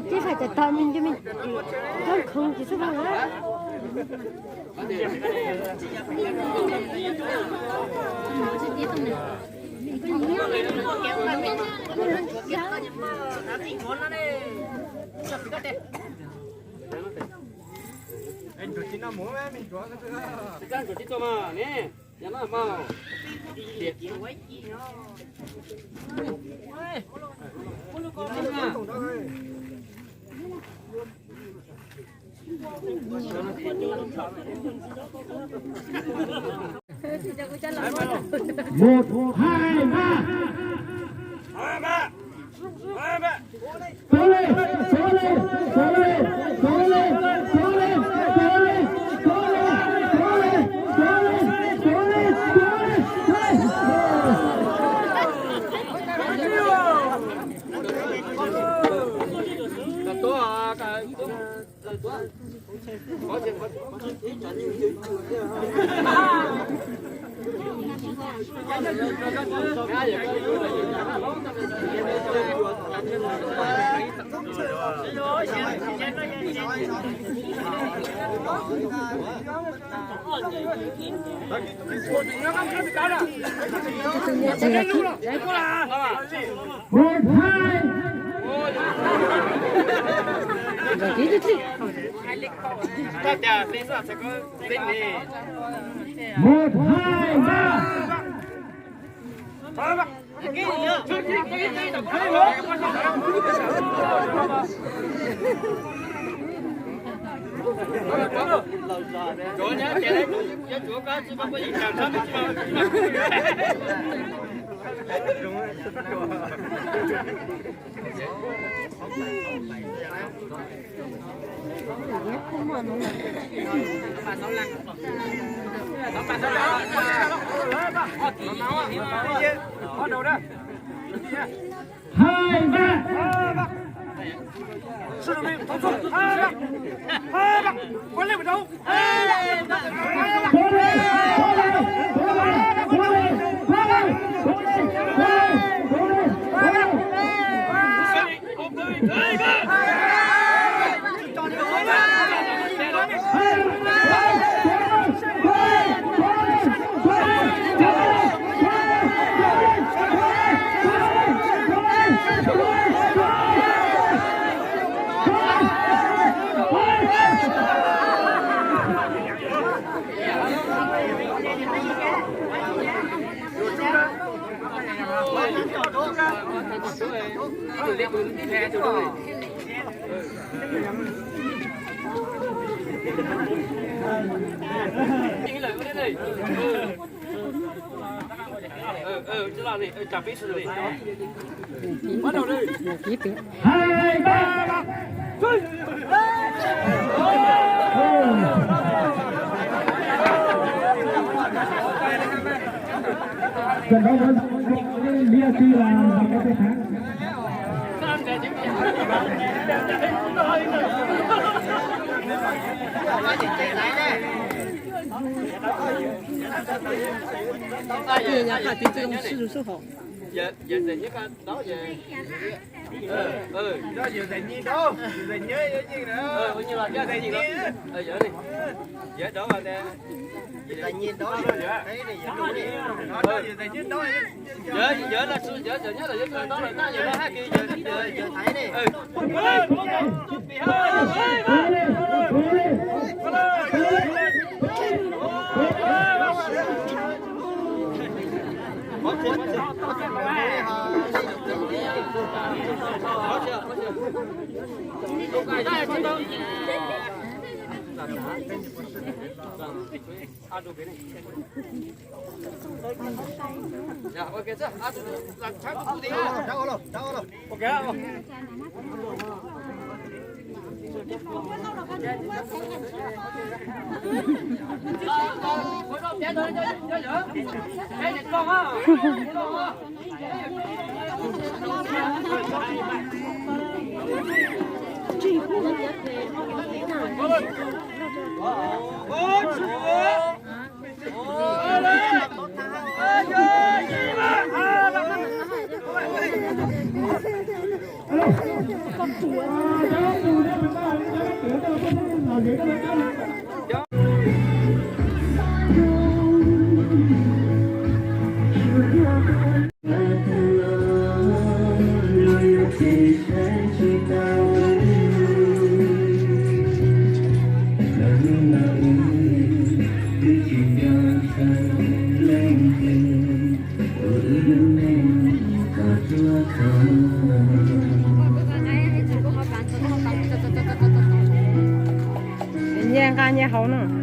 Tib hais tas tag me ntsis me, tsob khoov tsis xub pha na. Một, hai, ba. Sawv lên, sawv lên, sawv lên, sawv lên, sawv lên. Một, hai. Một, hai, ba. Hai, ba. Hai, ba. Trận đấu đã, Lia Sư là giành được chiến thắng. Giờ, giờ tình như con đó vậy. Ờ, ờ. Đó, giờ tình như đó, giờ tình như, giờ tình như. Ờ, coi như là cái tình như đó. Ờ, giờ đi. Giờ đó mà nè. Giờ tình như đó, thấy này, giờ đúng đi. Đó, đó, giờ tình như đó. Giờ, giờ là sư, giờ, giờ nhất là giờ thằng đó là nó giờ nó hát kia, giờ, giờ, giờ thấy đi. Ừ. Nyias nqa nyias hauv no.